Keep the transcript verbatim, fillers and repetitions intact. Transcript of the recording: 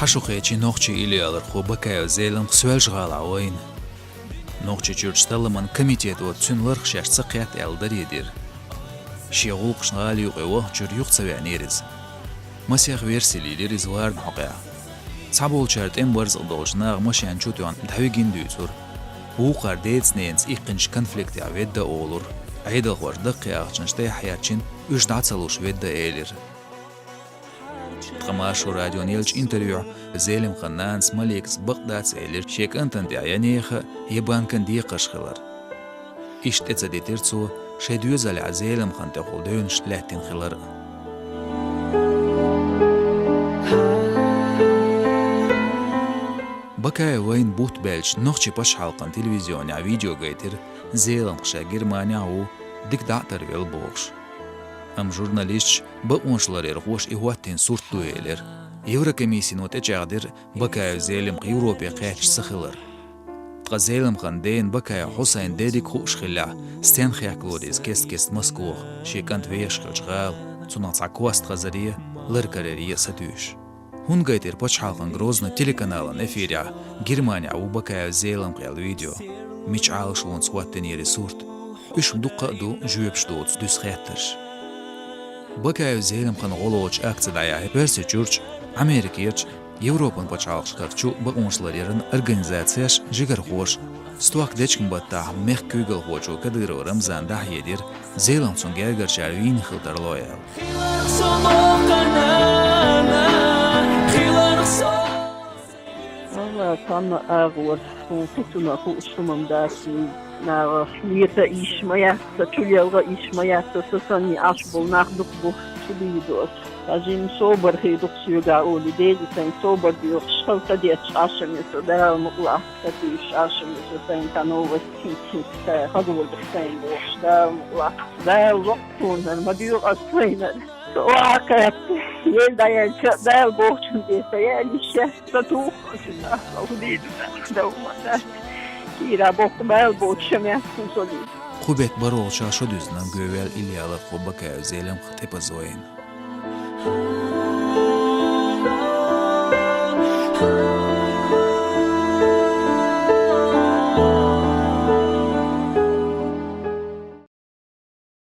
Хьашо кхечи нохчи илиалархо Бакаев Зелимха Соьлжа-ГӀалахь вайна. Нохчийчуьрчу талламан комитето цуьнан ларх шаьш ца кхетта аьлла даре дира. Шен гӀуллакхашна гӀала юкъе вахчуьра юха ца веанера иза. Масех верси лелира иза варна хьокъехь. Цхьаболчара тӀеман барзакъ долчу наха машен чу тоьхна дӀавигина дуьйцура. Вукхара деца-ненаца иккхинчу конфликтехь ведда олура. Ӏедалхоша даккхий ахчанаш тӀехьаьрчина, уьш дӀа ца луш ведда элира. Ткъа Маршо радиона еллачу интервьюхь Зелимхан нанас Маликас бакъ дац элира шен кӀантана тӀехь я нехан, я банкан декхарш хилар. Иштта тӀе ца дитира цо шайн доьзалехь Зелимхан тӀехула девнаш лаьттина хилар а. Бакаев вайна бутт баьлча, нохчийн пачхьалкхан телевизионехь видео гайтира, Зелимха ша Германехь а ву, дика дӀа а тарвелла бохуш. Амма журналисташа бакъонашларъярхоша и хӀоттийна сурт ду элира. Еврокомиссино тӀечӀагӀдира Бакаев Зелимха Европе кхаьчна ца хилар. Ткъа Зелимхан дена Бакаев Хьусайн дерриг а хууш хиллехь, стенна хехкало деза кест-кеста Москвахь, шен кӀант вехаш хилча гӀала, цунах цхьа кост хазаре, лар караре а сатуьйсуш. ХӀунда гайтира пачхьалкхан Грозный телеканалан эфирехь «Германехь ву Бакаев Зелимха» аьлла видео? Мича Ӏалашонца хӀоттийнера и сурт? Уьш дуккха а ду жоьпаш доцу дуьсу хеттарш. Бакаев Зелимхан гӀо лолучу акци дӀаяьхьира Оьрсийчуьрчу, Америкерчу, Европан пачхьалкхашкарчу бакъонашларъяран организацеш, жигархоша. Стохка дечкен баттахь мехкан куьйгалхочо Кадыров Рамзана дӀахьедира, Зелимха цунна гергарчара вийна хила тарло аьлла. Хиларх со боккха нана, хиларх со. Алла, цхьанна агӀор, суна кхин цунах хууш хӀума дац, наха лета йиш ма яц, чулелха йиш ма яц, со санна Ӏаш болу нах дукха бу, чу дийр ду ас. Ткъа жимма собар хир ду-кх соьга олий, Дела сайна собар доьхуш, хала ца детташ Ӏаш ма ю со, Дала мукъ лахь, ца туьйсуш Ӏаш ма ю со, сайна цхьа новость хӀинца-хӀинца хаза ву сайна бохуш, Дала мукъ лахь. Дала воккха суна, ма доьху ас сайна. Со охьа кхаьчча, ел дӀаяьлча, Дала бохучун тӀе сан яьлла йиш яц, сан туху ас, аса хӀун дийр ду, сан дов ма дац. Кийра боккха бала боцуш ма яц суна со дийр. Кху беттан бархӀолгӀачохь шо дуьзна гӀоьваьлла илиалархо Бакаев Зелимха тӀепаза вайна.